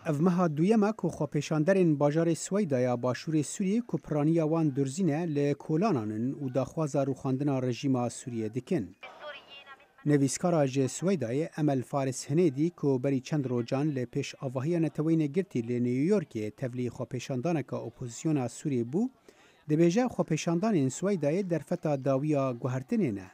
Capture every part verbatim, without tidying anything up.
Ev meha duyem e ku xwepêşanderên bajarê Sweyda ya Başûrê Sûriyê ku piraniya wan durzîne li kolanan in û daxwaza rûxandina rejîma Sûriyê dikin. Nivîskara ji Sweydayê Emel Faris Hinêdî ku berî çend rojan li pêş avahiya Neteweyên Yekgirtî li New Yorkê tevlî xwepêşandaneka opozisyona Sûriyê bû, dibêje xwepêşandanên Sweydayê derfeta dawiya guhertinê ne.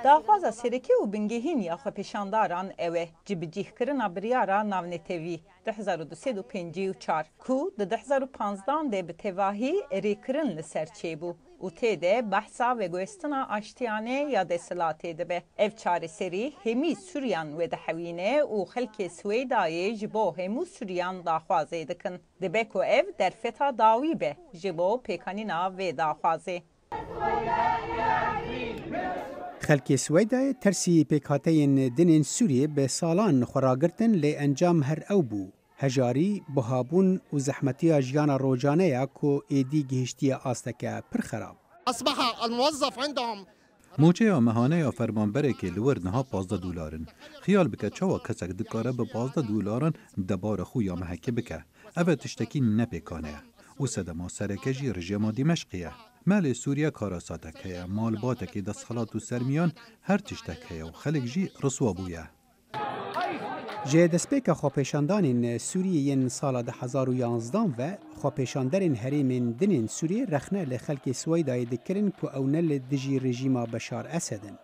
Daxwaza serekî û bingehîn ya xwepêşandaran ew e, cibicîhkirina biryara navnetewî du hezar û du sed û pêncî û çar, ku di du hezar û panzdan de bi tevahî rêkirin li ser çêbû û tê de behsa veguhestina aştiyane ya desthilatê dibe. Ev çareserî hemî Sûriyan vedihewîne û xelkê Swêdayê ji bo hemû Sûriyan daxwazê dikin. Dibe ku ev derfeta dawî be ji bo pêkanîna vê daxwazê. Xelkê Sweydayê tersî pêkhateyên din ên Sûriyê bi salan xwe ragirtin, lê encam her ew bû. Hejarî, buhabûn û zehmetiya jiyana rocane ya ku êdî gihiştiye asteke pir xerab. أصبح الموظف عندهم Moçeya mehaneya fermanberekê li wir niha pazdeh dolar in. Xiyal bike çawa kesek dikare bi pazdeh dolaran debara xwe ya mehekê bike. Ev e tiştekî nepêkane ye. Û sedema sereke jî rejîma Dîmeşqê ye. Melê Sûriye karasatek heye, malbatekê destxelat û sermiyan her tiştek heye û xelk jî riswa bûye. Ji destpêka xwepêşandanên Sûriyê yên sala du hezar û yanzdan ve, xwepêşanderên herêmên din ên Sûriyê rexne li xelkê Sweydayê dikirin ku ew ne li dijî rejîma Beşar Esed in.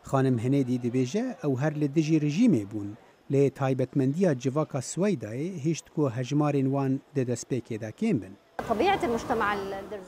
Xanim Hinêdî dibêje ew her li dijî rejîmê bûn, lê taybetmendiya civaka Sweydayê hişt ku hejmarên wan di destpêkê de kêm bin.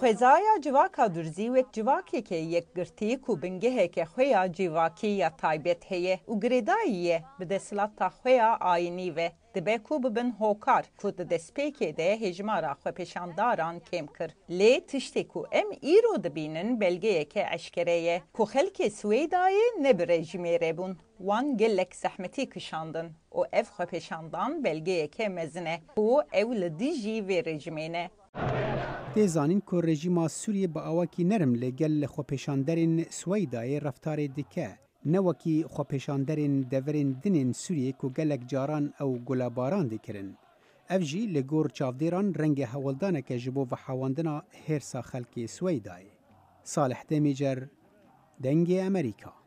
Xwezaya civaka durzî wek civakeke yekgirtî ku bingeheke xwe ya civakî ya taybet heye û girêdayî ye bi desthilata xwe ya ayînî ve, dibe ku bibin hokar ku di destpêkê de hejmara xwepêşandaran kêm kir. Lê tiştê ku em îro dibînin belgeyeke eşkere ye ku xelkê Swêdayê ne bi rejîmê re bûn. Wan gelek zehmetî kişandin û ev xwepêşandan belgeyeke mezin e ku ew li dijî vê rejîmê ne. Tê zanîn ku rejîma Sûriyê bi awakî nerm li gel xwepêşanderên Sweydayê reftarê dike, ne wekî xwepêşanderên deverên din ên Sûriyê ku gelek caran ew gulebaran dikirin. Ev jî li gor çavdêran renge hewldaneke ji bo vehewandina hêrsa xelkê Sweydayê. Salih Demîcer, Dengê Emerîka.